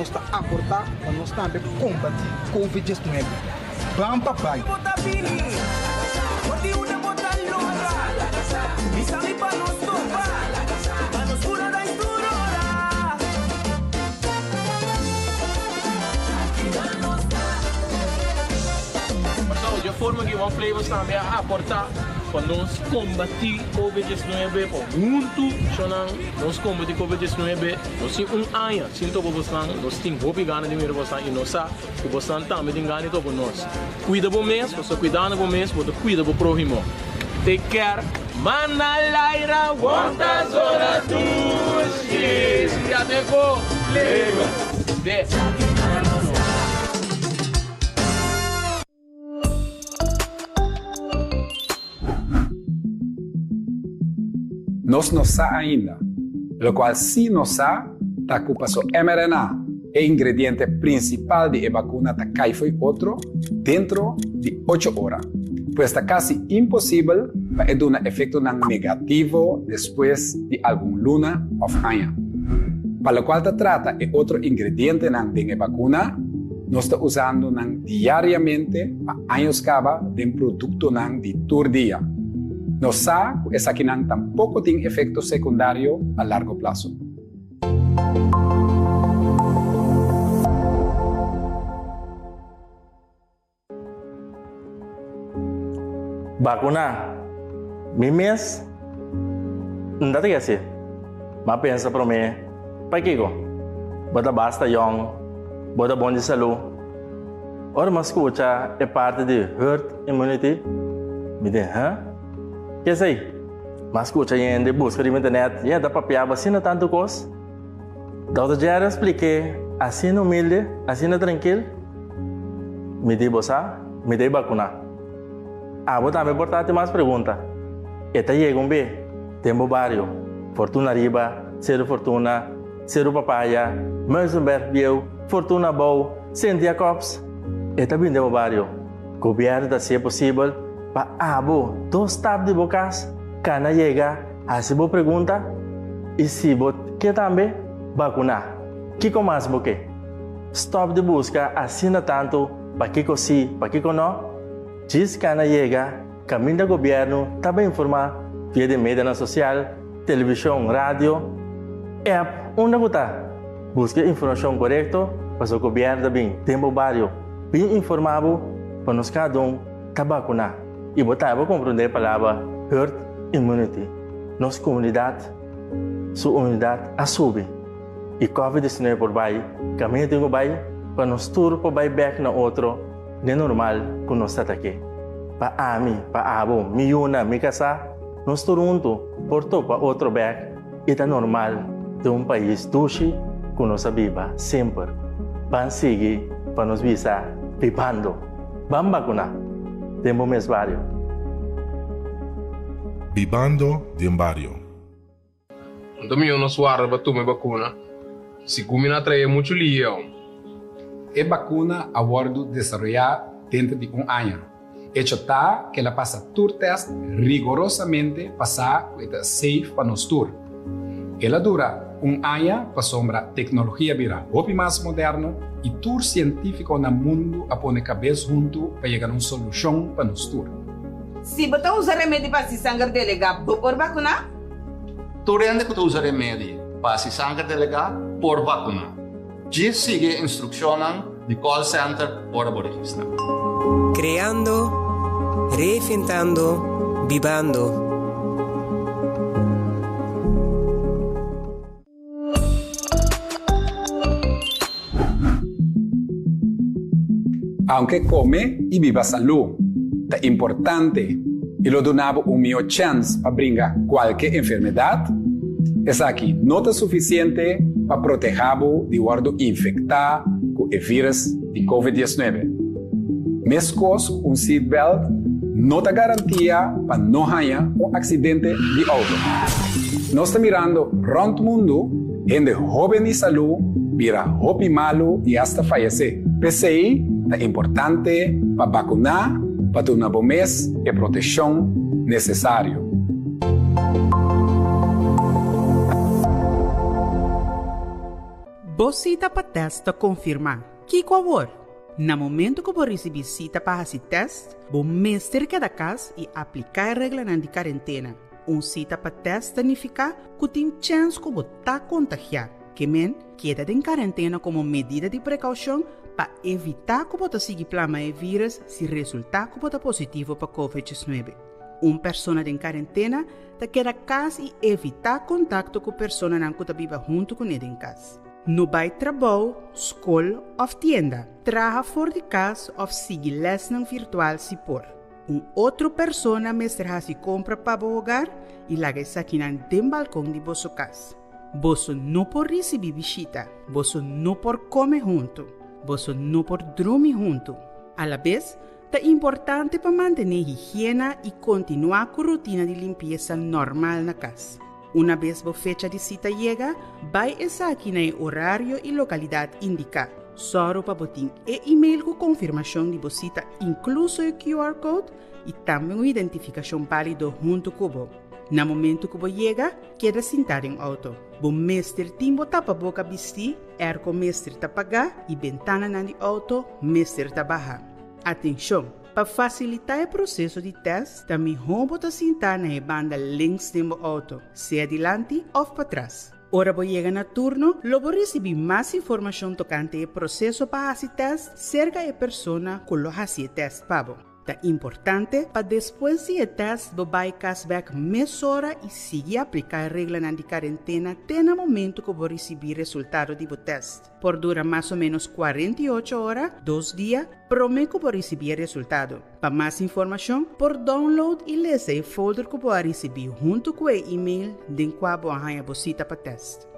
nos ta aportá pa nos tambe kombatí Covid 19. Ban pa bai! Pasó dje forma ki One Flavors tambe a aportá pa nos kombatí Covid 19 pa huntu shonnan nos kombatí Covid 19. Nos tin un aña sin topa bosnan, nos tin hopi gana di mira bosnan i nos sa ku bosnan tambe tin gana di topa nos. Kuida bo mes, pasobra kuidando bo mes bo ta kuida bo próhimo. Take care. Manda laira wanta zona dushi. Ya te ko. De. Nos no sa ainda. Locual sí nos sa ta cu paso mRNA, e ingrediente principal di e vacuna ta cay fo'i otro dentro di ocho ora. Pues ta casi imposibel pa e duna efectonan negativo despues di algun luna of aña. Pa locual ta trata e otro ingredientenan den e vacuna, Nos ta usando nan diariamente pa años caba den productonan di tur dia. Nos sa cu esakinan tampoco tin efecto secundario a largo plazo. Bakuná mi mes? N ta tin hasi. M'a pensa promé, Pakiko? Bo ta basta yòn, bo ta bon di salú. Ora m'a skucha e parti di herd immunity, mi di, Hë? Ke esei? M'a skucha hende buska riba internet, yende ta papiaba asina tantu kos. Dòkter Jerry a splik'é asina humilde, asina trankil, Mi di bo sa, mi ta e bakuná. Abo tambe por ta hasi mas pregunta. E ta yega un be den bo bario, Fortuna Riba, Seru Fortuna, Seru Papaya, Muizenberg Bieu, Fortuna Abou, Sint Jacobs. E ta bin den bo bario. Gobièrnu ta hasié posibel pa abo dos stap di bo kas kana yega Hasi bo pregunta i si bo ke tambe, bakuná. Kiko mas bo ke? Stòp di buska asina tantu pakiko si, pakiko nò. Djis kana yega kaminda gobièrnu ta bai informá via di medianan sosial, televishon, radio, app, unda ku ta. Buska e informashon korekto pasobra gobièrnu ta bin den bo bario bin informá bo pa nos kada un ta bakuná. I bo ta bo komprondé e palabra herd immunity. Nos komunidat su unidat a subi i Covid 19 por bai kaminda tin ku bai pa nos tur por bai bèk na otro den normal ku nos ta ta ke. Pa ami, pa abo, mi yuna, mi kasá, nos tur huntu por topa otro bèk i ta normal den un pais dushi ku nos a biba semper. Ban sigui pa nos bisa bibando. Ban bakuná den bo mes bario. Bibando den bario. Anto mihó nos warda pa tuma e bakuna, sigun mi na trae muchu lieu. E bakuna a wòrdu desaroyá denter di un aña. Echo ta ku el a pasa tur tèst rigorosamente pa sa ku e ta safe pa nos tur. El a dura un aña pasobra teknologia bira hopi mas moderno i tur sientífiko na mundu a pone kabes huntu pa yega na un solushon pa nos tur. Si bo ta usa remedi pa hasi sanger delegá, bo por bakuná? Tur hende ku ta usa remedi pa hasi sanger delegá por bakuná. Djis sigui e instrukshonnan di call center ora bo registrá. Kreando, reinventando, bibando. Aunke kome i biba salú ta importante i lo duna bo un mihó chèns pa bringa kualke enfermedat, esaki no ta sufisiente pa protehá bo di wòrdu infektá ku e vírus di Covid 19. Meskos ku un seatbelt no ta garantia pa no haña un aksidente di outo. Nos ta mirando rònt mundu hende hóben i salú bira hopi malu i asta fayesé. P'esei ta importante pa bakuná pa duna bo mes e proteshon nesesario. Bo sita pa tèst ta konfirmá. Kiko awor? Na momento ku bo risibí sita pa hasi tèst, bo mester keda kas i apliká e reglanan di karentena. Un sita pa tèst ta nifiká ku tin chèns ku bo ta kontagiá. Ke men, keda den karentena komo medida di prekoushon pa evitá ku bo ta sigui plama e vírùs si resultá ku bo ta positivo pa covid 19. Un persona den karentena ta keda kas i evitá kontakto ku personanan ku ta biba huntu kuné den kas. No bai trabou, skol òf tienda. Traha for di kas òf sigui lèsnan virtual si por. Un otro persona mester hasi kompra pa bo hogar i laga esakinan den balkon di boso kas. Boso no por risibí bishita. Boso no por kome huntu. Boso no por drumi huntu. Alabes, Ta importante pa mantené higiena i kontinuá ku rutina di limpiesa normal na kas. Una bes bo fecha di sita yega, bai esaki na e orario i lokalidat indiká. Sòru pa bo tin e email ku konfirmashon di bo sita inkluso e QR code i tambe un identifikashon bálido huntu ku bo. Na momentu ku bo yega, keda sintá den outo. Bo mester tin bo tapaboka bistí, airco mester ta pagá i bentananan di outo mester ta bahá. Atenshon! Pa fasilitá e proseso di tèst, ta mihó bo ta sintá na e banda links den bo outo, sea dilanti òf patras. Ora bo yega na turno, lo bo risibí mas informashon tokante e proseso pa hasi tèst serka e persona ku lo hasi e tèst pa bo. Ta importante pa despues di e tèst bo bai kas bèk mesora i sigui apliká e reglanan di karentena te na momentu ku bo risibí resultado di bo tèst. Por dura mas o ménos 48 ora, dos dia, promé ku bo risibí e resultado. Pa mas informashon, por download i lesa e folder ku bo a risibí huntu ku e email den kua bo a haña bo sita pa tèst.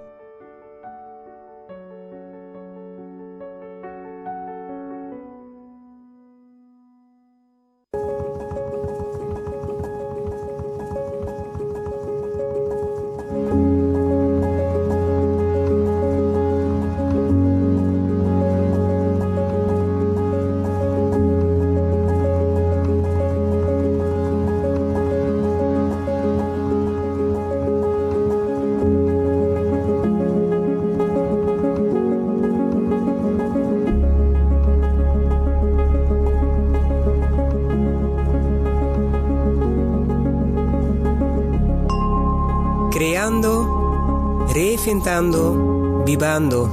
Creando, reinventando, bibando.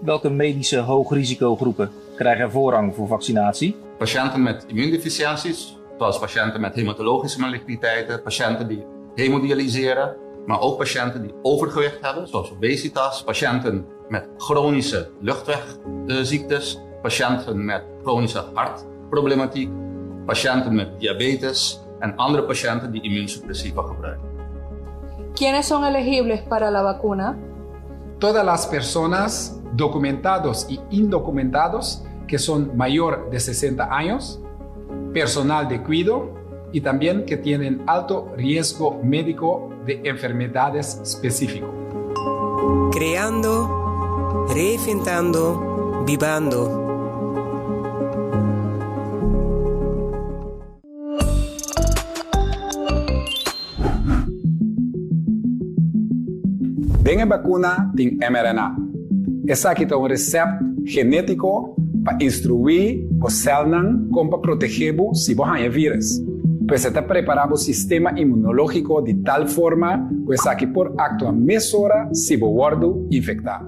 Welke medische hoogrisicogroepen krijgen voorrang voor vaccinatie? Patiënten met immuundeficiënties, zoals patiënten met hematologische maligniteiten, patiënten die hemodialyseren, maar ook patiënten die overgewicht hebben, zoals obesitas, patiënten met chronische luchtwegziektes, patiënten met chronische hartproblematiek, patiënten met diabetes en andere patiënten die immuunsuppressiva gebruiken. ¿Quiénes son elegibles para la vacuna? Todas las personas documentados y indocumentados que son mayor de 60 años, personal de cuido y también que tienen alto riesgo médico de enfermedades específico. Creando, reinventando, bibando. Den e bakuna tin mRNA. Esaki ta un resèpt genétiko pa instruí bo sèlnan kon pa protegé bo si bo haña e vírùs. Pues e ta prepará bo sistema inmunológiko di tal forma ku esaki por aktua mesora si bo wòrdu infektá.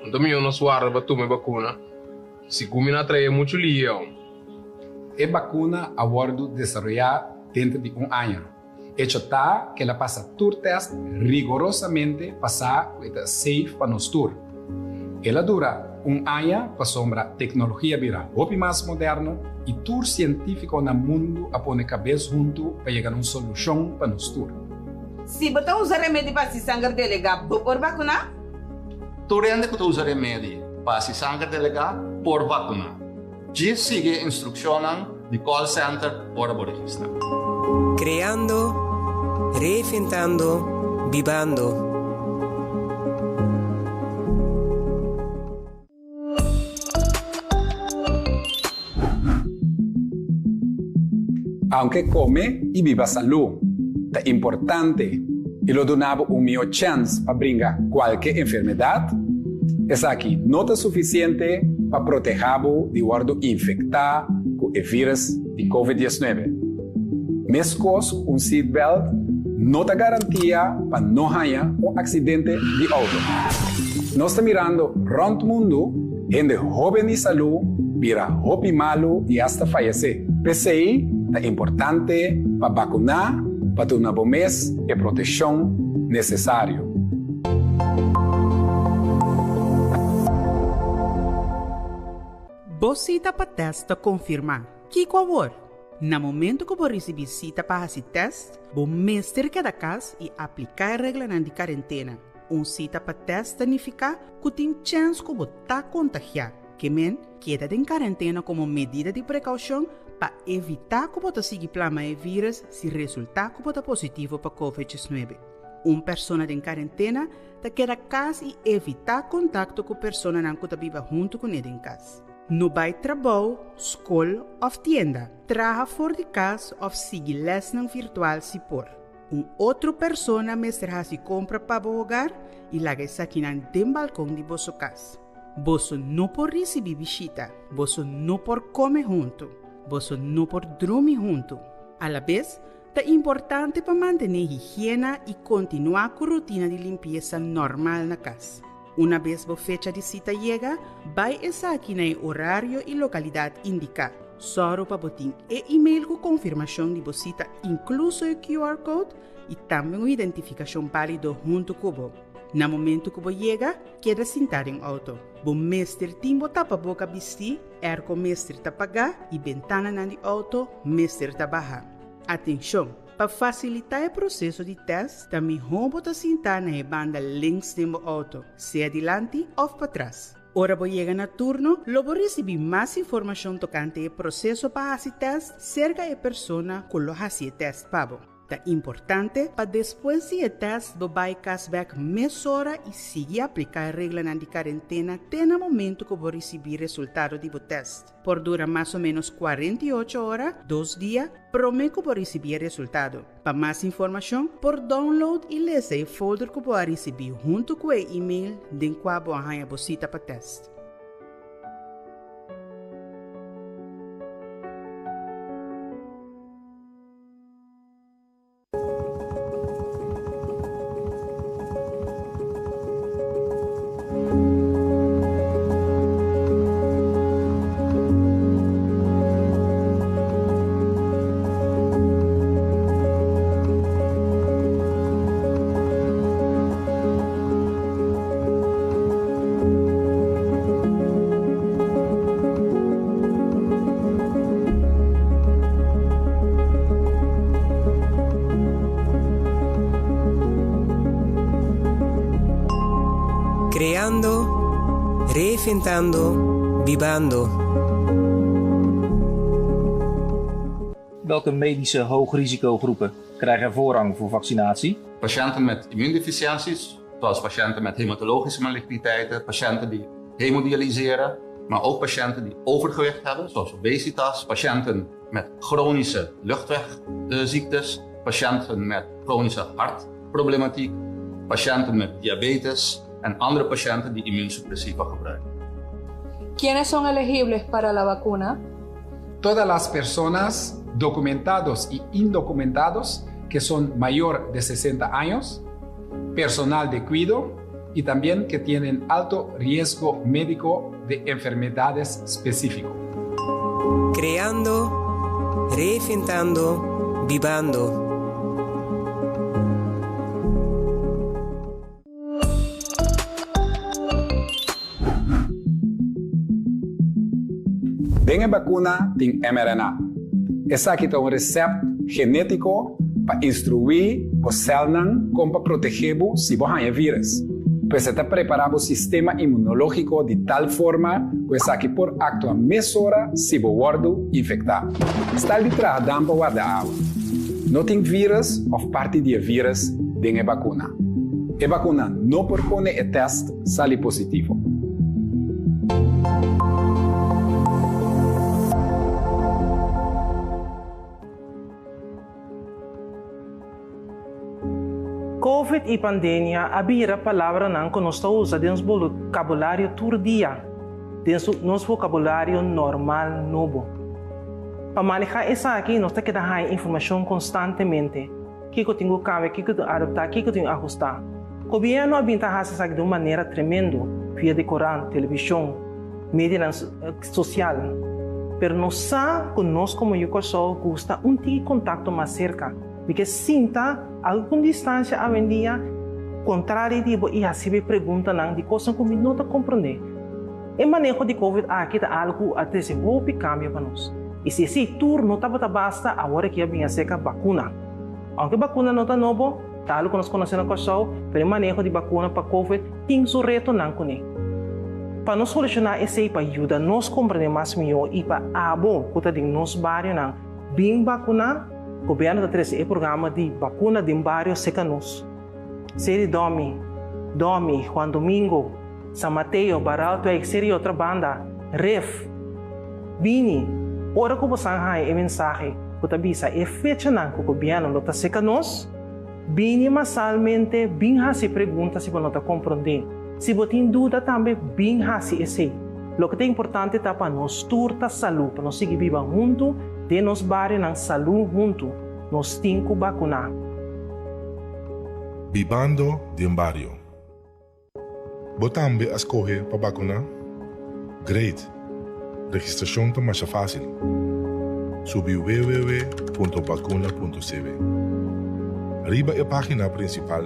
Anto mihó nos warda pa tuma e bakuna, sigun mi na trae muchu lieu. E bakuna a wòrdu desaroyá denter di un aña. Echo ta ku el a pasa tur tèst rigorosamente pa sa ku e ta safe pa nos tur. El a dura un aña pasobra teknologia bira hopi mas moderno i tur sientífiko na mundu a pone kabes huntu pa yega na un solushon pa nos tur. Si bo ta usa remedi pa hasi sanger delegá, bo por bakuná? Tur hende ku ta usa remedi pa hasi sanger delegá por bakuná. Djis sigui e instrukshonnan di call center ora bo registrá. Creando, reinventando, bibando. Aunke kome i biba salú ta importante i lo duna bo un mihó chèns pa bringa kualke enfermedat, esaki no ta sufisiente pa protehá bo di wòrdu infektá ku e vírus di Covid 19. Meskos ku un seatbelt no ta garantia pa no haña un aksidente di outo. Nos ta mirando rònt mundu hende hóben di salú bira hopi malu i asta fayesé. P'esei ta importante pa bakuná pa duna bo mes e proteshon nesesario. Bo sita pa tèst ta konfirmá. Kiko awor? Na momento ku bo risibí sita pa hasi tèst, bo mester keda kas i apliká e reglanan di karentena. Un sita pa tèst ta nifiká ku tin chèns ku bo ta kontagiá. Ke men, keda den karentena komo medida di prekoushon pa evitá ku bo ta sigui plama e vírus si resultá ku bo ta positivo pa Covid 19. Un persona den karentena ta keda kas i evitá kontakto ku personanan ku ta biba huntu kuné den kas. No bai trabou, skol òf tienda. Traha for di kas òf sigui lèsnan virtual si por. Un otro persona mester hasi kompra pa bo hogar i laga esakinan den balkon di boso kas. Boso no por risibí bishita, boso no por kome huntu, boso no por drumi huntu. Alabes, ta importante pa mantené higiena i kontinuá ku rutina di limpiesa normal na kas. Una bes bo fecha di sita yega, bai esaki na e orario i lokalidat indiká. Sòru pa bo tin e email ku konfirmashon di bo sita inkluso e QR code i tambe un identifikashon bálido huntu ku bo. Na momentu ku bo yega, keda sintá den outo. Bo mester tin bo tapaboka bistí, airco mester ta pagá i bentananan di outo mester ta bahá. Atenshon! Pa fasilitá e proseso di tèst, ta mihó bo ta sintá na e banda links den bo outo, sea dilanti òf patras. Ora bo yega na turno, lo bo risibí mas informashon tokante e proseso pa hasi tèst serka e persona ku lo hasi e tèst pa bo. Ta importante pa despues di e tèst bo bai kas bèk mesora i sigui apliká e reglanan di karentena te na momentu ku bo risibí resultado di bo tèst. Por dura mas o ménos 48 ora, dos dia, promé ku bo risibí e resultado. Pa mas informashon, por download i lesa e folder ku bo a risibí huntu ku e email den kua bo a haña bo sita pa tèst. Creando, reinventando, bibando. Welke medische hoogrisicogroepen krijgen voorrang voor vaccinatie? Patiënten met immuundeficiënties, zoals patiënten met hematologische maligniteiten, patiënten die hemodialyseren, maar ook patiënten die overgewicht hebben, zoals obesitas, patiënten met chronische luchtwegziektes, patiënten met chronische hartproblematiek, patiënten met diabetes en andere patiënten die immuunsuppressiva gebruiken. ¿Quiénes son elegibles para la vacuna? Todas las personas documentados y indocumentados que son mayor de 60 años, personal de cuido y también que tienen alto riesgo médico de enfermedades específico. Creando, reinventando, bibando. Den e bakuna tin mRNA. Esaki ta un resèpt genétiko pa instruí bo sèlnan kon pa protegé bo si bo haña e vírus. Pues e ta prepará bo sistema inmunológiko di tal forma ku esaki por aktua mesora si bo wòrdu infektá. Stal di traha dam pa warda awa. No tin vírus òf parti di e vírus den e bakuna. E bakuna no por pone e tèst sali positivo. Covid i pandemia a bira palabranan ku nos ta usa den nos bokabulario tur dia, den nos vokabulario normal nobo. Pa manehá esaki nos ta keda haña informashon konstantemente, kiko tin ku kambia, kiko tin ku adaptá, kiko tin ku ahustá. Gobièrnu a bin ta hasi esaki di un manera tremendo via di korant, televishon, medianan sosial. Pero nos sa ku nos komo yu Kòrsou gusta un tiki kontakto mas serka. Mi ke sinta algun distansia awendia kontrali di bo i hasibi preguntanan di kosnan ku mi no ta komprondé. E maneho di Covid aki ta algu ku a trese hopi kambio pa nos. I si esei tur no tabata basta, awor aki a bin aserka bakuna. Ounke bakuna no ta nobo, ta algu ku nos konosé na Kòrsou, pero e maneho di bakuna pa Covid tin su retonan kuné. Pa nos solushoná esei, pa yuda nos komprendé mas mihó i pa abo ku ta den nos barionan bin bakuná, Gobièrnu ta trese e programa di bakuna den bario serka nos. Seri Domi, Domi, Juan Domingo, San Mateo, Baraltwijk, Seri Otrabanda, Rif. Bini, ora ku bosan haña e mensahe ku ta bisa e fechanan ku gobièrnu lo ta serka nos, bini masalmente bin hasi pregunta si bo no ta komprondé. Si bo tin duda tambe bin hasi esei. Loke ta importante ta pa nos tur ta salú, pa nos sigui biba huntu den nos barionan salú huntu. Nos tin ku bakuná. Bibando den bario. Bo tambe a skohe pa bakuná? Great! Registrashon ta masha fásil. Subi www.bakuna.cw. Riba e página prinsipal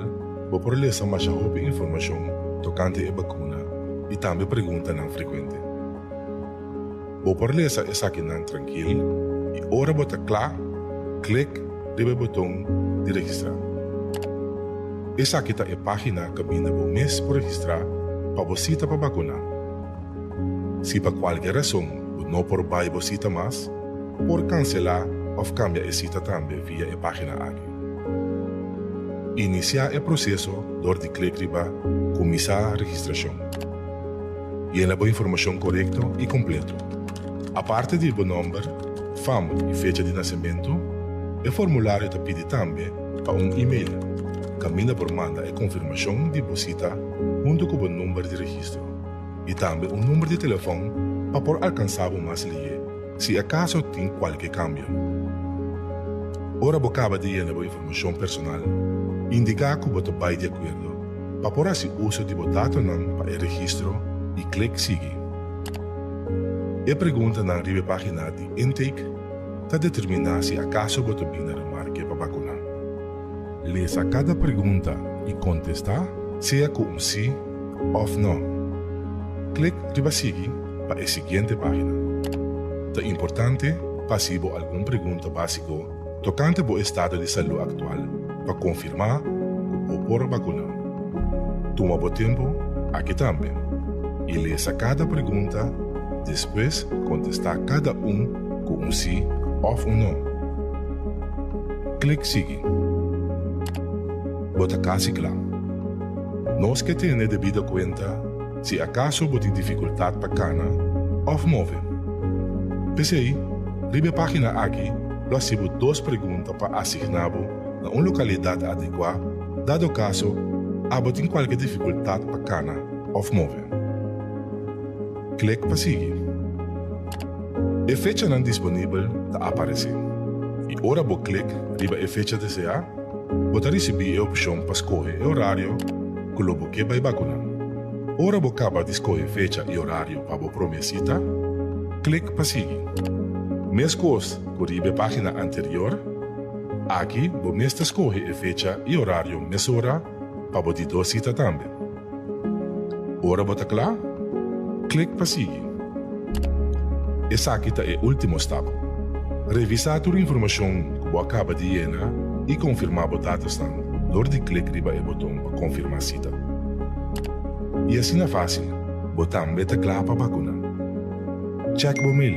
bo por lesa masha hopi informashon tokante e bakuna i tambe preguntanan frekuente. Bo por lesa esakinan trankil i ora bo ta kla, klik riba e boton di registrá. Esaki ta e página kaminda bo mes por registrá pa bo sita pa bakuná. Si pa kualke rason bo no por bai bo sita mas, por kanselá òf kambia e sita tambe via e página aki. Inisiá e proseso dor di klik riba Kuminsá registrashon. Yena bo informashon korekto i kompleto. Aparte di bo nòmber, fam i fecha di nasementu, e formulario ta pidi tambe pa un e-mail kaminda por manda e konfirmashon di bo sita huntu ku bo number di registro i tambe un number di telefòn pa por alkansá bo mas lihé si akaso tin kualke kambio. Ora bo kaba di yena bo informashon personal, indiká ku bo ta bai di akuerdo pa por hasi uso di bo datonan pa e registro i klik Sigui. E preguntanan riba e página di intake ta determiná si akaso bo ta bin na remarke pa bakuná. Lesa kada pregunta i kontestá sea ku un sí òf nò. Klik riba Sigui pa e siguiente página. Ta importante pa hasi bo algun pregunta básiko tokante bo estado di salú aktual pa konfirmá ku bo por bakuná. Tuma bo tempu aki tambe i lesa kada pregunta, despues kontestá kada un ku un sí òf un nò. Klik Sigui. Bo ta kasi kla. Nos ke tene debido kuenta si akaso bo tin difikultat pa kana òf move. P'esei, riba e página aki lo hasi bo dos pregunta pa asigná bo na un lokalidat adekuá dado kaso abo tin kualke difikultat pa kana òf move. Klik pa sigui. E fechanan disponibel ta aparesé i ora bo klik riba e fecha deseá, bo ta risibí e opshon pa skohe e orario ku lo bo ke bai bakuná. Ora bo kaba di skohe fecha i orario pa bo promé sita, klik pa sigui. Meskos ku riba e página anterior, aki bo mes ta skohe e fecha i orario mesora pa bo di dos sita tambe. Ora bo ta kla, klik pa sigui. Esaki ta e último stap. Revisá tur informashon ku bo a kaba di yena i konfirmá bo datosnan dor di klik riba e boton pa konfirmá sita. I asina fásil, bo tambe ta kla pa bakuná. Chèk bo mail.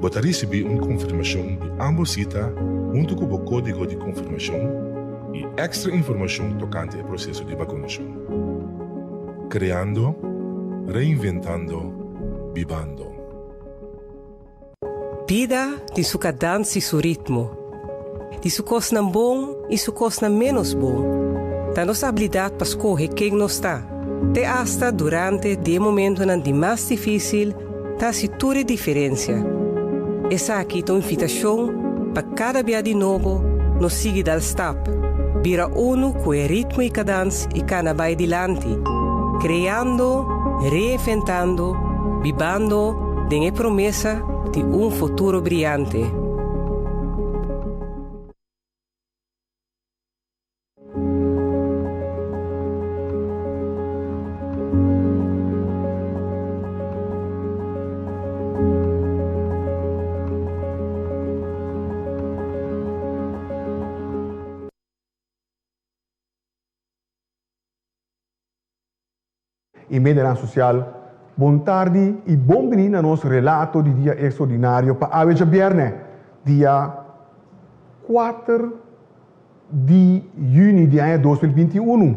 Bo ta risibí un konfirmashon di ámbos sita huntu ku bo kódigo di konfirmashon i èkstra informashon tokante e proseso di bakunashon. Kreando, reinventando, bibando. Bida tin su kadans i su ritmo. Tin su kosnan bon i su kosnan ménos bon. Ta nos abilidat pa skohe ken nos ta, te asta durante di e momentonan di mas difísil, ta hasi tur e diferensia. Esaki ta un invitashon pa kada bia di nobo nos sigui dal stap, bira unu ku e ritmo i kadans i kana bai dilanti, kreando, reinventando, bibando den e promesa di un futuro briante. I medianan sosial, bon tardi i bon bini na nos relato di dia extraordinario pa awe djabièrnè, dia kuater di yüni di aña 2021.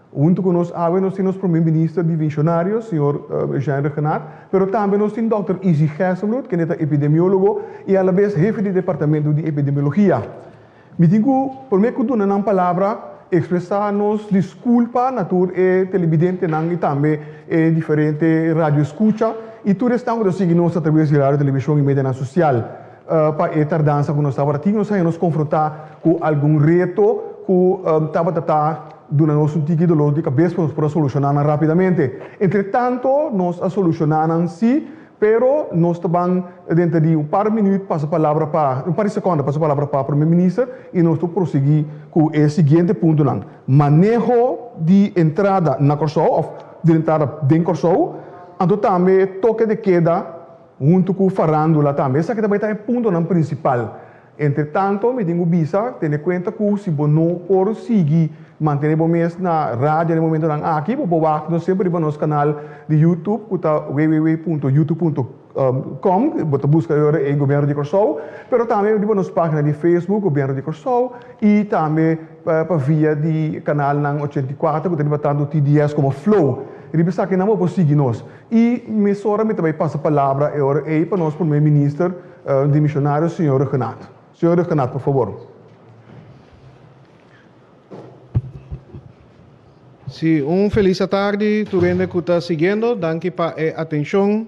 Huntu ku nos awe nos tin nos Prome Minister divisionario, señor Eugène Rhuggenaath, pero tambe nos tin dòkter Izzy Gerstenbluth, kende ta epidemiólogo i alabes hefe di departamento di epidemiologia. Mi tin ku, promé ku duna nan palabra, ekspresá nos diskulpa na tur e televidentenan i tambe e diferente radioeskucha i tur esnan ku ta sigui nos atraves di radio, televishon i medianan sosial pa e tardansa ku nos tabata tin. Nos haña nos konfrontá ku algun reto ku tabata ta duna nos un tiki dolor di kabes pa nos por a solushoná nan rápidamente. Entretanto nos a solushoná nan sí. Pero nos ta ban denter di un par minuut pasa palabra pa, un par di seconda pasa palabra pa Prome Minister y nos ta prosegui cu e siguiente puntonan, Maneho di entrada na Corsou of di entrada den Corsou, anto tambe toke de keda hunto cu farandula tambe. Esaki ta bay ta e puntonan principal. Entre tanto mi tin cu bisa, tene cuenta cu si bo no por sigui mantene bo mes na radio na e momentonan aki, bo por wak nos semper riba nos canal di YouTube cu ta www.youtube.com, bo ta busca e ora ei Gobierno di Corsou, pero tambe riba nos pagina di Facebook Gobierno di Corsou y tambe pa via di canalnan 84 cu ta riba tanto TDS como Flow. Riba esakinan bo por sigui nos. Y mesora mi ta bay pasa palabra e ora ei pa nos Primer Minister, Dimisionario señor Rhuggenaath. Señor Rhuggenaath, por favor. Sí, un felis atardi tur hende ku ta siguiendo. Danki pa e atenshon.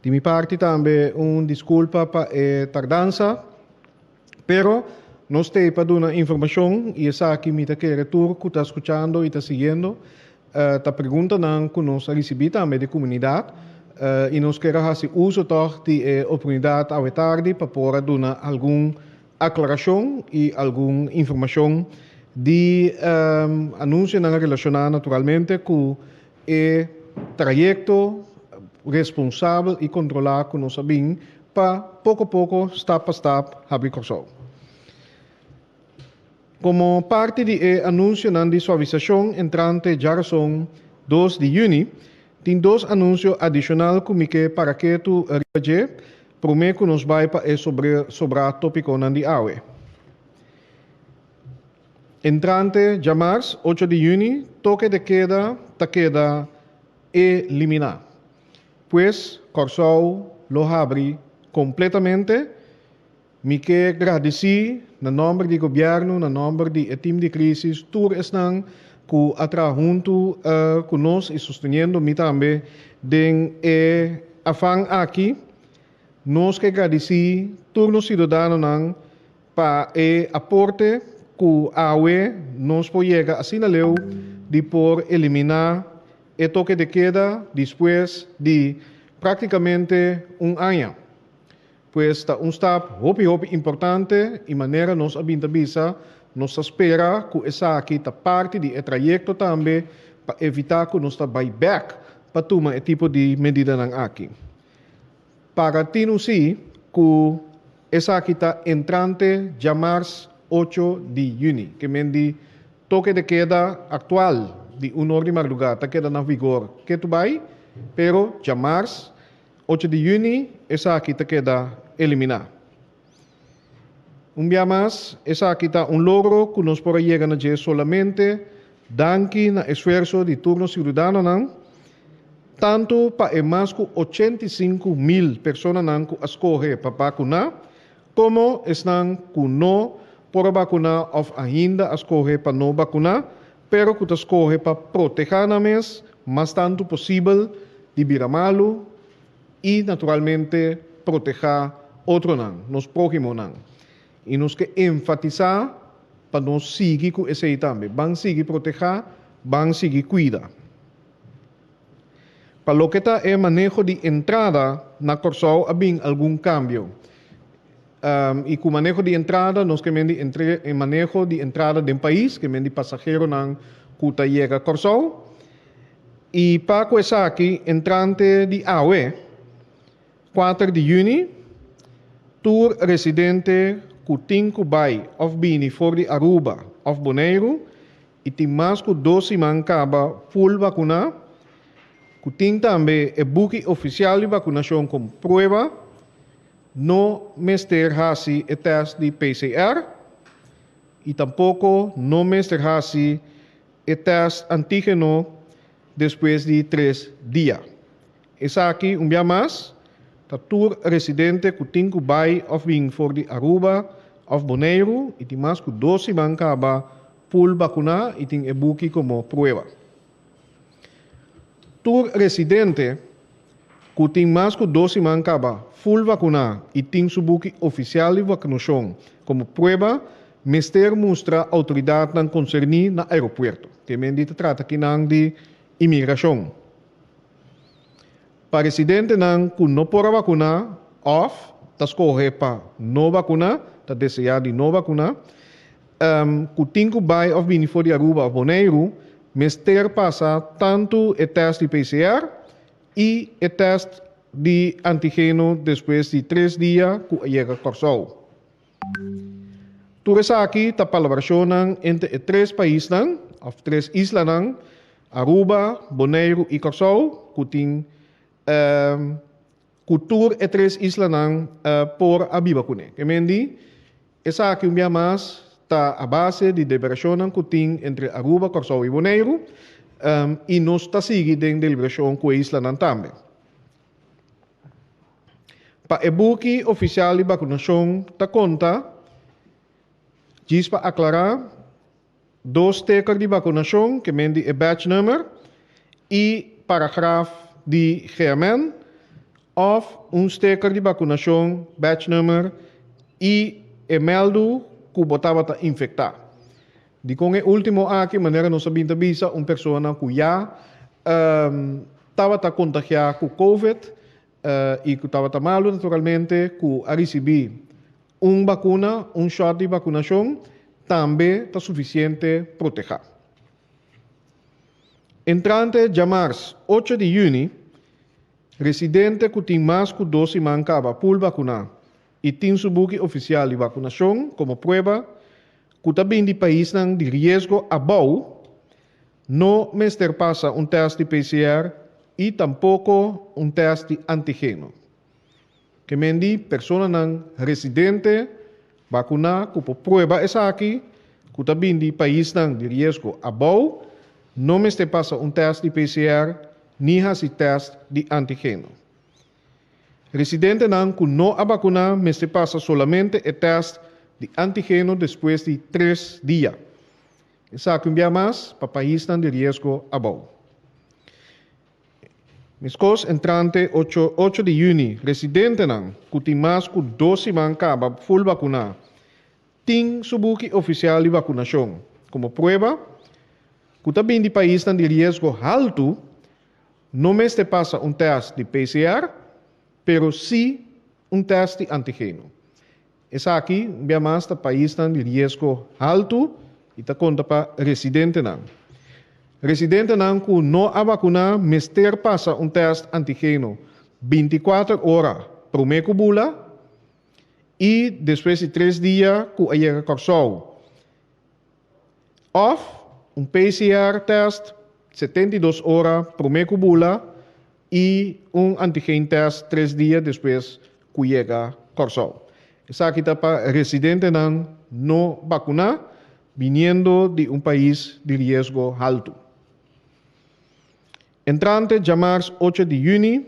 Di mi parti tambe un diskulpa pa e tardansa. Pero nos t'ei pa duna informashon i esaki mi ta kere tur ku ta skuchando i ta siguiendo Ta preguntanan ku nos a risibí tambe di komunidat i nos kier a hasi uso tòg di e oportunidat awe tardi pa por a duna algun aklarashon i algun informashon di anunsionan relashoná naturalmente ku e trayekto responsabel i kontrolá ku nos a bin pa poko poko, stap pa stap, habri Kòrsou. Komo parti di e anunsionan di suavisashon entrante djarason dos di yüni, tin dos anunsio adishonal ku mi ke para ketu riba dje promé ku nos bai pa e sobrá tópikonan di awe. Entrante djamars ocho di yüni, toke de keda ta keda eliminá. Pues Kòrsou lo habri kompletamente. Mi ke gradisí na nòmber di gobièrnu, na nòmber di e tim di krísis, tur esnan ku a traha huntu ku nos i sosteniendo mi tambe den e afan aki. Nos ke gradisí tur nos siudadanonan pa e aporte ku awe nos por yega asina leu di por eliminá e toke de keda despues di práktikamente un aña. Pues ta un stap hopi hopi importante y manera nos a bin ta bisa, nos ta spera cu esaki ta parti di e trayecto tambe pa evita cu nos ta bay bek pa tuma e tipo di medidanan aki. Paga tinu si cu esaki ta entrante djamars ocho di juni, ke men di toke de keda actual di un or di mardugá ta keda na vigor ketu bai, pero djamars, ocho di yüni, esaki ta keda eliminá. Un bia mas, esaki ta un logro ku nos por a yega na dje solamente danki na esfuerso di tur nos siudadanonan, tantu pa e mas ku 85,000 personanan ku a skohe pa bakuná, komo esnan ku no por a bakuná òf ainda a skohe pa no bakuná, pero ku ta skohe pa protehá nan mes mas tantu posibel di bira malu i naturalmente protehá otronan, nos próhimonan. I nos ke enfatisá pa nos sigui ku esei tambe. Ban sigui protehá, ban sigui kuida. Pa loke ta e maneho di entrada na Kòrsou a bin algun kambio. I ku maneho di entrada nos ke men di e maneho di entrada den pais, ke men di pasaheronan ku ta yega Kòrsou. I pa ku esaki entrante di awe, 4 di yüni, tur residente ku tin ku bai òf bini for di Aruba òf Boneiru i tin mas ku dos siman kaba ful bakuná, ku tin tambe e buki ofisial di bakunashon komo prueba, no mester hasi e tèst di PCR i tampoko no mester hasi e tèst antígeno despues di tres dia. Esaki, un bia mas, ta tur residente ku tin ku bai òf bin for di Aruba òf Boneiru i tin mas ku dos siman kaba ful bakuná i tin e buki komo prueba. Tur residente ku tin mas ku dos siman kaba ful vakuná i tin su buki ofisial di vakunashon komo prueba mester mustra outoridatnan konserní na aeropuerto. Te men di ta trata kinan di imigrashon. Pa residentenan ku no por a vakuná òf ta skohe pa no vakuná, ta deseá di no vakuná, ku tin ku bai òf bini for di Aruba òf Boneiru, mester pasa tantu e tèst di PCR i e tèst di antigeno despues di tres dia ku a yega Kòrsou. Tur esaki ta palabrashonnan entre e tres paisnan òf tres islanan, Aruba, Boneiru i Kòrsou, ku tin ku tur e tres islanan por a biba kuné. Ke men di, esaki un bia mas ta a base di deliberashonnan ku tin entre Aruba, Kòrsou i Boneiru i nos ta sigui den deliberashon ku e islanan tambe. Pa e buki ofisial di bakunashon ta konta, djis pa aklará, dos steker di bakunashon, ke men di e batch number, i paragraf di GMN, òf un steker di bakunashon, batch number, i e mèldu ku bo tabata infektá. Dikon e último aki, manera nos a bin ta bisa, un persona ku ya tabata kontagiá ku covid i ku tabata malu naturalmente, ku a risibí un bakuna, un shòt di bakunashon, tambe ta sufisiente protehá. Entrante djamars ocho di yüni, residente ku tin mas ku dos siman kaba pul bakuná i tin su buki ofisial di bakunashon komo prueba ku ta bin di paisnan di riesgo abou, no mester pasa un tèst di PCR i tampoko un tèst di antigeno. Ke men di personanan residente bakuná ku por prueba esaki ku ta bin di paisnan di riesgo abou no mester pasa un tèst di PCR ni hasi tèst di antigeno. Residentenan ku no a bakuná mester pasa solamente e tèst di antigeno despues di tres dia. Esaki un bia mas pa paisnan di riesgo abou. Meskos entrante ocho ocho di yüni residentenan ku tin mas ku dos siman kaba ful bakuná tin su buki ofisial di bakunashon komo prueba ku ta bin di paisnan di riesgo haltu No mester pasa un tèst di PCR, pero sí un tèst di antigeno. Esaki un bia mas ta paisnan di riesgo haltu i ta konta pa residentenan. Residentenan ku no a bakuná mester pasa un tèst antigeno 24 ora promé ku bula i despues di tres dia ku a yega Kòrsou. Òf un PCR tèst. 72 ora promé ku bula i un antigen test 3 dia despues ku yega Kòrsou. Esaki ta pa residentenan no bakuná biniendo di un pais di riesgo haltu. Entrante djamars 8 di yüni,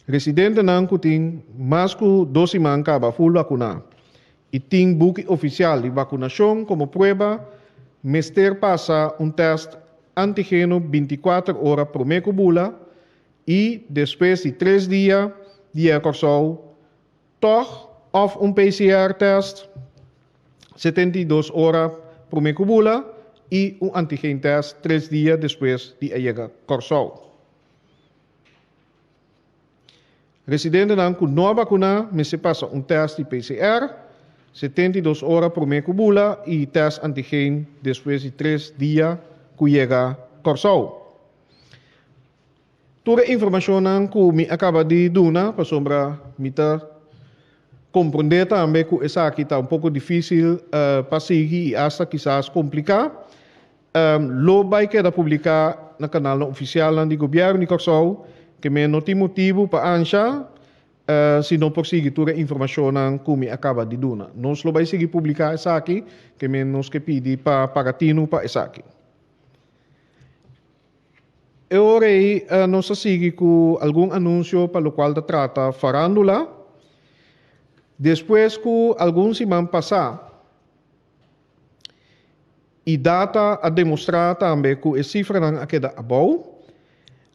residentenan ku tin mas ku dos siman kaba ful bakuná i tin buki ofisial di bakunashon komo prueba mester pasa un tèst antigeno 24 ora promé ku bula i despues di 3 dia di yega Kòrsou tòg òf un PCR tèst 72 ora promé ku bula i un antigen tèst 3 dia despues di a yega Kòrsou. Residentenan ku no a bakuná mester pasa un tèst di PCR 72 ora promé ku bula i tèst antigen despues di 3 dia ku yega Kòrsou. Tur e informashonnan ku mi a kaba di duna, pasobra mi ta komprondé tambe ku esaki ta un poko difísil pa sigui i asta kisas kompliká, lo bai keda publiká na kanalnan ofisialnan di Gobièrnu di Kòrsou, ke men no tin motibu pa ansha si no por sigui tur e informashonnan ku mi a kaba di duna. Nos lo bai sigui publiká esaki, ke men nos ke pidi pa paga tinu pa esaki. E ora ei nos a sigui ku algun anunsio pa lokual ta trata farándula. Despues ku algun siman pasá i data a demostrá tambe ku e sifranan a keda abou,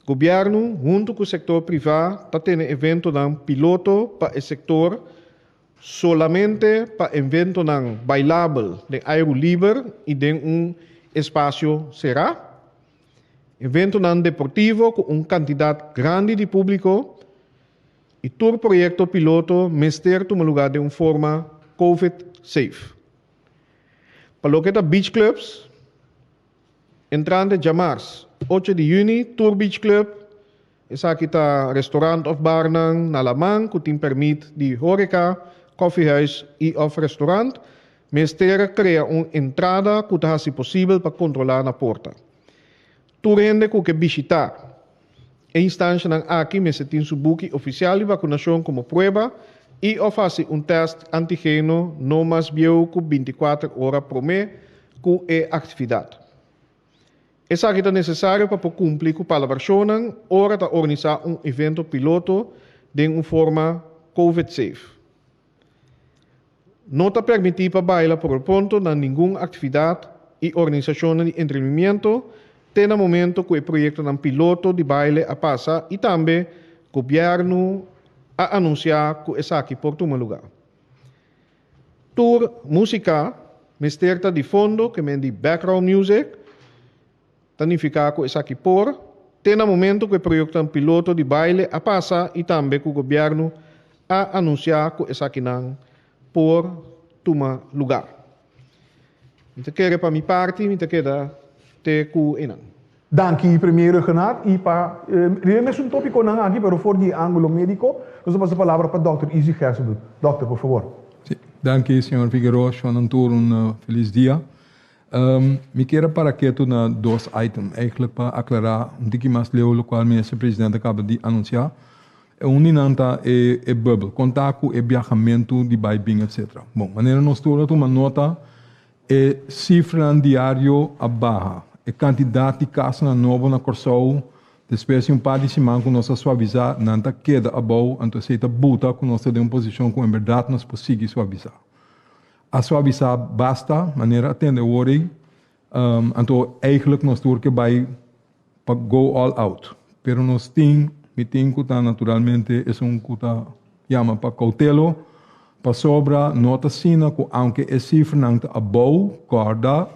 gobièrnu huntu ku sektor privá ta tene eventonan piloto pa e sektor solamente pa eventonan bailabel den airu liber i den un espasio será. Eventonan deportivo ku un kantidat grandi di públiko i tur proyekto piloto mester tuma lugá den un forma covid safe. Pa loke ta beach clubs, entrante djamars 8 di yüni tur beach club, esaki ta restaurant òf barnan na laman ku tin pèrmit di hóreka, kòfiehuis i òf restaurant, mester krea un entrada ku ta hasi posibel pa kontrolá na porta. Tur hende ku ke bishitá e instanshanan aki mester tin su buki ofisial di bakunashon komo prueba i òf hasi un tèst antigeno no mas bieu ku 24 ora promé ku e aktividat. Esaki ta nesesario pa por kumpli ku palabrashonnan ora ta organisá un evento piloto den un forma covid-safe. No ta permití pa baila por lo pronto na ningun aktividat i organisashonnan di entrenimiento te na momento ku e proyektonan piloto di baile a pasa i tambe gobièrnu a anunsiá ku esaki por tuma lugá. Tur músika mester ta di fondo, ke men di background music, ta nifiká ku esaki por te na momento ku e proyektonan piloto di baile a pasa i tambe ku gobièrnu a anunsiá ku esakinan por tuma lugá. Mi ta kere pa mi parti mi ta keda te ku einan. Danki Premier Rhuggenaath i pa riba e mesun tópikonan aki pero for di e ángulo médiko nos ta pasa palabra pa Dòkter Izzy Gerstenbluth. Dòkter, por fabor. Sí, danki señor Figueroa, shon tur un felis dia. Mi kier a para ketu na dos item, eigenlijk pa aclara un tiki mas leu locual Minister President a caba di anuncia. E un di nan ta e e bubbel, con ta cu e biahamento di bay bin etc. Bon, manera nos tur a tuma nota, e cifranan diario a baha. E cantidad di casonan nobo na Corsou, despues di un par di siman cu nos a suaviza, nan ta keda abou, anto esey ta buta cu nos ta den un posicion cu en berdad nos por sigui suaviza. A suavisá basta, manera a tende awor ei, anto eigenlijk nos tur ke bai pa go all out. Pero nos tin, mi tin ku ta naturalmente esun ku ta yama pa koutelo, pasobra no ta asina ku aunke e sifranan ta abou, kòrda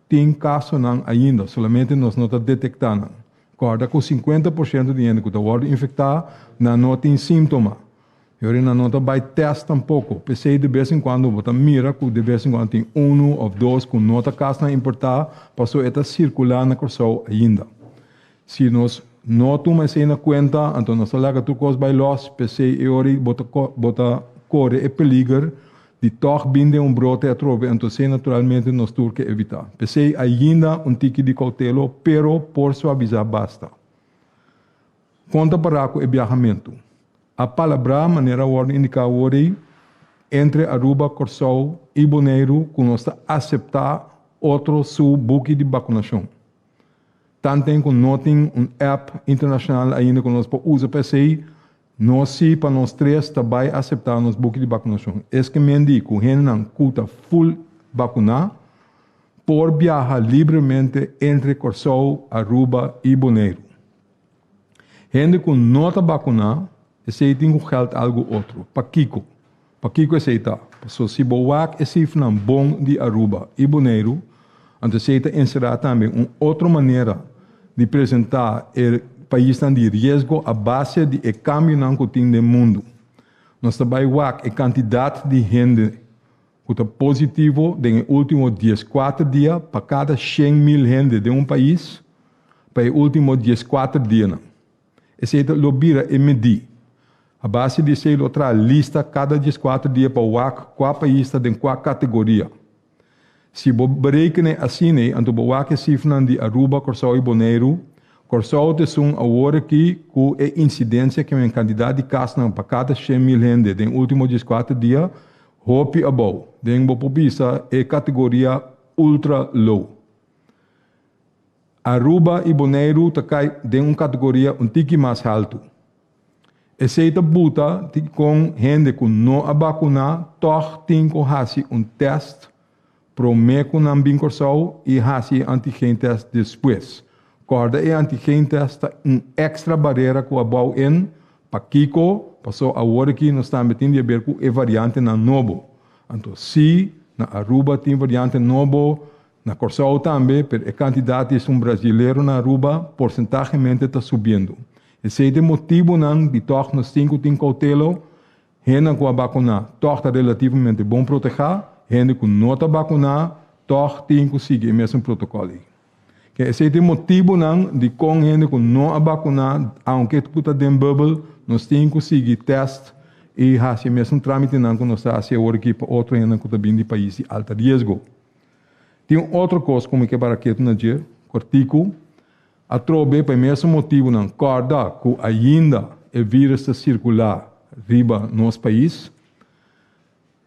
tin kasonan ainda, solamente nos no ta detektá nan. Kòrda ku 50% di hende ku ta wòrdu infektá, nan no tin síntoma. E ora nan no ta bai tèst tampoko. P'esei de bes en kuando bo ta mira ku de bes en kuando tin unu òf dos ku no ta kasnan importá, pasobra e ta sirkulá na Kòrsou ainda. Si nos no tuma esei na kuenta, anto nos ta laga tur kos bai lòs. P'esei e ora ei bo ta bo ta kore e peliger. di tòg bin den un brote atrobe, anto esei naturalmente nos tur ke evitá. P'esei ainda un tiki di koutelo, pero por suavisá basta. Kon ta pará ku e biahamentu? A palabrá manera a wòrdu indiká awor ei entre Aruba, Kòrsou i Boneiru ku nos ta aseptá otro su buki di bakunashon. Tanten ku no tin un app internashonal ainda ku nos por usa pa esei, nos si pa nos tres ta bai aseptá nos buki di bakunashon. Es ke men di ku hendenan ku ta ful bakuná por biaha libremente entre Kòrsou, Aruba i Boneiru. Hende ku no ta bakuná, esei tin ku gèld algu otro. Pakiko? Pakiko esei ta? Paso si bo wak e sifranan bon di Aruba i Boneiru, anto esei ta enserá tambe un otro manera di presentá e paisnan di riesgo a base di e kambionan ku tin den mundu. Nos ta bai wak e kantidat di hende ku ta positivo den e último dieskuater dia pa kada 100.000 hende den un pais pa e último 14 dianan. Esei ta lo bira e medí. A base di esei lo traha lista kada 14 dia pa wak kua pais ta den kua kategoria. Si bo bereken'é asin'ei, anto bo wak e sifranan di Aruba, Kòrsou i Boneiru. Kòrsou ta esun awor aki ku e insidensia ke men kantidat di kasnan pa kada 100.000 hende den último 14 dia hopi abou. Den bo por bisa e kategoria ultra low. Aruba i Boneiru ta kai den un kategoria un tiki mas haltu. Esei ta buta kon hende ku no a bakuná tòg tin ku hasi un tèst promé ku nan bin Kòrsou i hasi e antigeentèst despues. Kòrda e antigeentèst ta un èkstra barera ku a bou in. Pakiko? Pasó awor aki nos tambe tin di haber ku e variantenan nobo. Anto sí, na Aruba tin variante nobo, Na Kòrsou tambe, pero e kantidat di esun brasilero na Aruba porsentahemente ta subiendo. Esei ta e motibunan di tòg nos tin ku tin koutelo, hendenan ku a bakuná tòg ta relativamente bon protehá, hende ku no ta bakuná tòg tin ku sigui e mesun protokòl ei. Ke esei ta e motibunan dikon hende ku no a bakuná, aunke ku ta den bùbel, nos tin ku sigui tèst i hasi e mesun trámitenan ku nos ta hasi awor aki pa otro hendenan ku ta bin di pais di alta riesgo. Tin un otro kos ku mi ke para ketu na dje, kòrtiku, atrobe pa e mesun motibunan kòrda ku ainda e vírus ta sirkulá riba nos pais.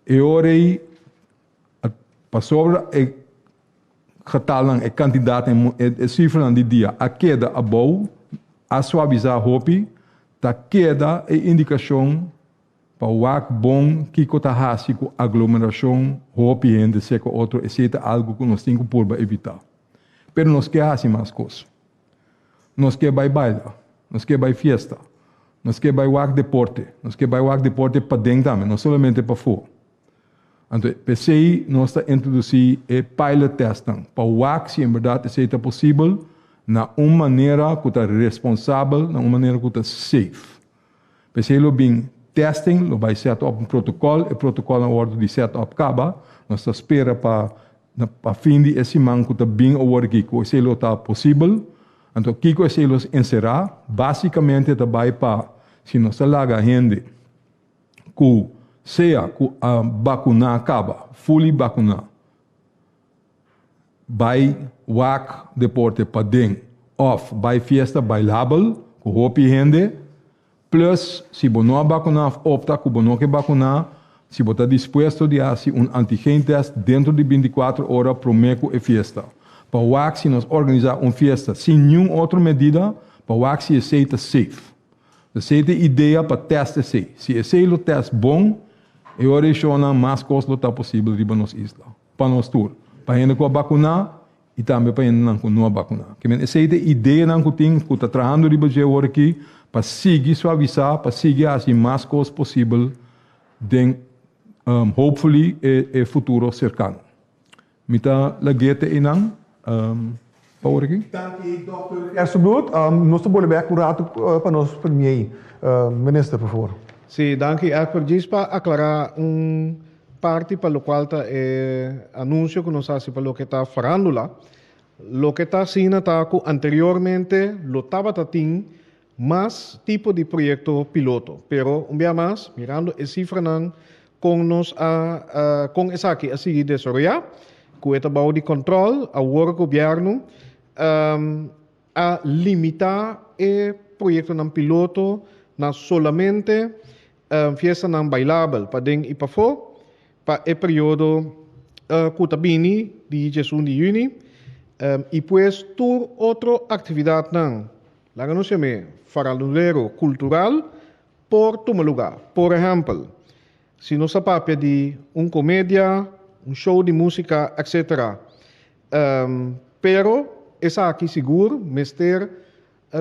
E ora ei, pasobra e getalnan, e kantidatnan, e sifranan di dia a keda abou, a suavisá hopi, ta keda e indikashon Pa wak bon kiko ta hasi ku aglomerashon, hopi hende seka otro, esei ta algu ku nos tin ku purba evitá. Pero nos ke hasi mas kos. Nos ke bai baila, nos ke bai fiesta, nos ke bai wak deporte, nos ke bai wak deporte paden tambe, no solamente pafó. Anto p'esei nos ta introdusí e pilot testnan, pa wak si en bèrdat esei ta posibel na un manera ku ta responsabel, na un manera ku ta safe. P'esei lo bin testing, lo bai set up un protocol, e protocolnan a wordo di set up caba, nos ta spera pa pa fin di e siman cu ta bin awor aki cu esei lo ta posibel. Anto kico esei lo encera? Basicamente ta bai pa si nos ta laga hende cu sea cu a bacuna caba, fully bacuna, Bai wak deporte paden of bai fiesta bailabel ku hopi hende. Plus, si bo no a bakuná of opta ku bo no ke bakuná, si bo ta dispuesto di hasi un antigeentest dentro di 24 ora promé ku e fiesta. Pa wak si nos organisá un fiesta sin niun otro medida, pa wak si esei ta safe. Esei ta e idea pa test esei. Si esei lo test bon, e ora ei shownan mas kos lo ta posibel riba nos isla. Pa nos tur. Pa hende ku a bakuná i tambe pa hendenan ku no a bakuná. Ke men esei ta e ideanan ku tin, ku ta trahando riba dje awor aki, pa sigui suavisá, pa sigui hasi mas kos posibel den hopefully e futuro serkano. Mi ta lag'é te einan pa awor aki. Danki Dòkter Gerstenbluth. Nos ta bolbe bèk un ratu pa nos premier minister, por favor. Sí, danki Egbert. Djis pa aklará un Parti pa locual ta e anuncio cu nos haci pa loke ta farandula, loke ta asina ta cu anteriormente lo tabata tin mas tipo di proyecto piloto, pero un bia mas mirando e cifranan. kon nos a kon esaki a sigui desaroyá, ku e ta bou di kòntròl, awor gobièrnu a limitá e proyektonan piloto na solamente fiestanan bailabel paden i pafó pa e periodo ku ta bini di diesun di yüni i pues tur otro aktividatnan, laga nos yam'é farandulero kultural, por tuma lugá. Por ehèmpel, si nos a papia di un komedia, un show di músika, etcetera. Pero esaki sigur mester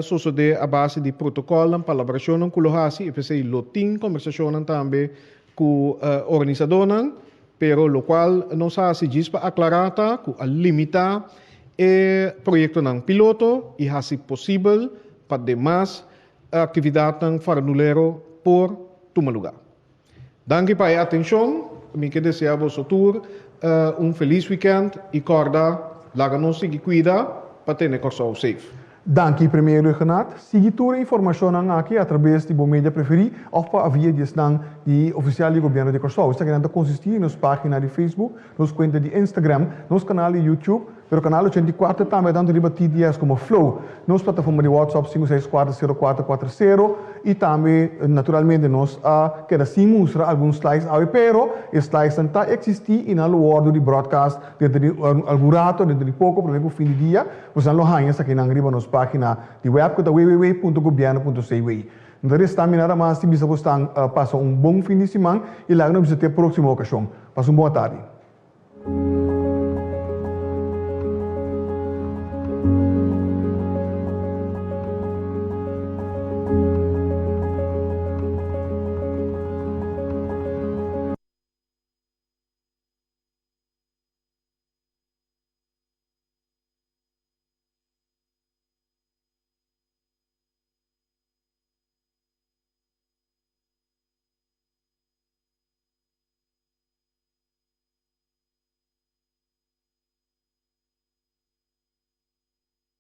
sosodé a base di protokòlnan, palabrashonnan ku lo hasi i p'esei lo tin kombersashonnan tambe ku organisadónan, pero lokual nos hasi djis pa aklará ta ku a limitá e proyektonan piloto i hasi posibel pa demas Aktividatnan farandulero por tuma lugá. Danki pa e atenshon, mi ke desea boso tur un felis wikènt i kòrda laga nos sigui kuida pa tene Kòrsou safe. Danki Premier Rhuggenaath. Sigui tur e informashonnan aki atrabes di bo media preferí òf pa via di esnan di ofisial di Gobièrnu di Kòrsou. Esakinan ta konsistí di nos página di Facebook, nos kuenta di Instagram, nos kanal di YouTube, Pero Canal 84 tambe tantu riba TDS komo Flow. Nos plataforma di WhatsApp 5640440 i tambe naturalmente nos a keda sin mustra algun slides awe pero e slidesnan ta eksistí i nan lo wòrdu di broadcast denter di algun rato, denter di poko promé ku fin di dia boso lo haña esakinan riba nos página di web ku ta www.gobierno.cw. No ta resta mi nada mas di bisa bosnan pasa un bon fin di siman i laga nos bisa te próksimo okashon. Pasa un bon atardi.